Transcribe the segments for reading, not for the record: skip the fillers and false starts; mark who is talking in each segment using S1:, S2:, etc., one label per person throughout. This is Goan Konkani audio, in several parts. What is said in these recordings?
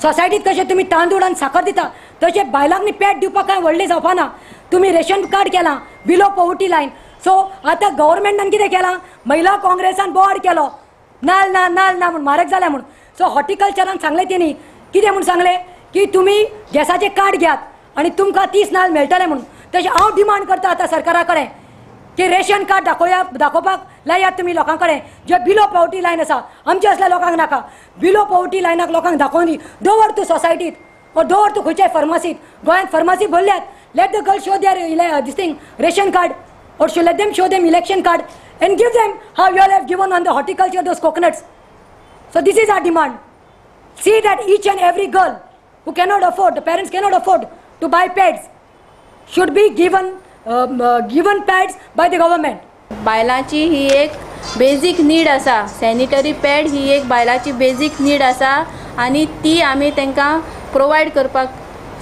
S1: सोसायटीत कशें तुमी तांदूळ आनी साकर दिता तशें बायलांक पॅड दिवपाक कांय व्हडलें जावपा ना. तुमी रेशन कार्ड केलां बिलो पॉवर्टी लायन. सो आतां गव्हर्मेंटान कितें केलां, महिला काँग्रेसान बोवाळ केलो नाल ना नाल ना म्हूण, म्हारग जालें म्हूण. सो हॉर्टिकल्चरान सांगलें तेणी कितें म्हूण सांगलें की तुमी गॅसाचें कार्ड घेयात आनी तुमकां 30 नाल मेळटले म्हूण. तशें हांव डिमांड करता आतां सरकारा कडेन की रेशन कार्ड दाखोवया, दाखोवपाक लायात तुमी लोकां कडेन जे बिलो पॉवर्टी लायन आसा. आमचे असल्या लोकांक नाका, बिलो पॉवर्टी लायनाक लोकांक दाखोवन दी. दवर तूं सोसायटीत वो दवर तूं खंयच्याय फार्मासीत, गोंयांत pharmacy भरल्यात. Let the girl show their this thing ration card or should let them show them election card and give them how you all have given on the horticulture those coconuts. So this is our demand. See that each and every girl who cannot afford, the parents cannot afford to buy pads, should be given given pads by the government.
S2: बायलांची ही एक बेजीक नीड आसा. सॅनिटरी पॅड ही एक बायलांची बेजीक नीड आसा आनी ती आमी तांकां प्रोवायड करपाक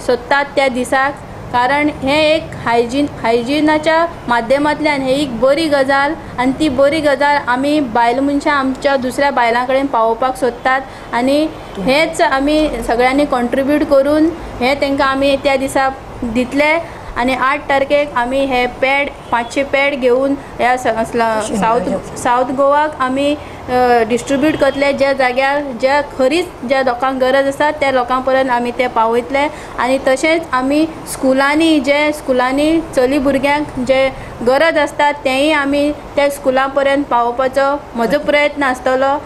S2: सोदतात त्या दिसाक. कारण हें एक हायजिनाच्या माध्यमांतल्यान हे एक बरी गजाल आनी ती बरी गजाल आमी बायल मनशां आमच्या दुसऱ्या बायलां कडेन पावोवपाक सोदतात आनी हेंच आमी सगळ्यांनी कॉन्ट्रिब्यूट करून हें तांकां आमी त्या दिसा दितले. आनी 8 तारखेक आमी हे पॅड 500 पॅड घेवन ह्या सावथ गोवाक आमी डिस्ट्रिब्यूट करतले. ज्या जाग्यार ज्या खरीच ज्या लोकांक गरज आसा त्या लोकां पर्यंत आमी ते पावयतले. आनी तशेंच आमी स्कुलांनी जे स्कुलांनी चली भुरग्यांक जे गरज आसता तेंय आमी त्या स्कुलां पर्यंत पावोवपाचो म्हजो प्रयत्न आसतलो.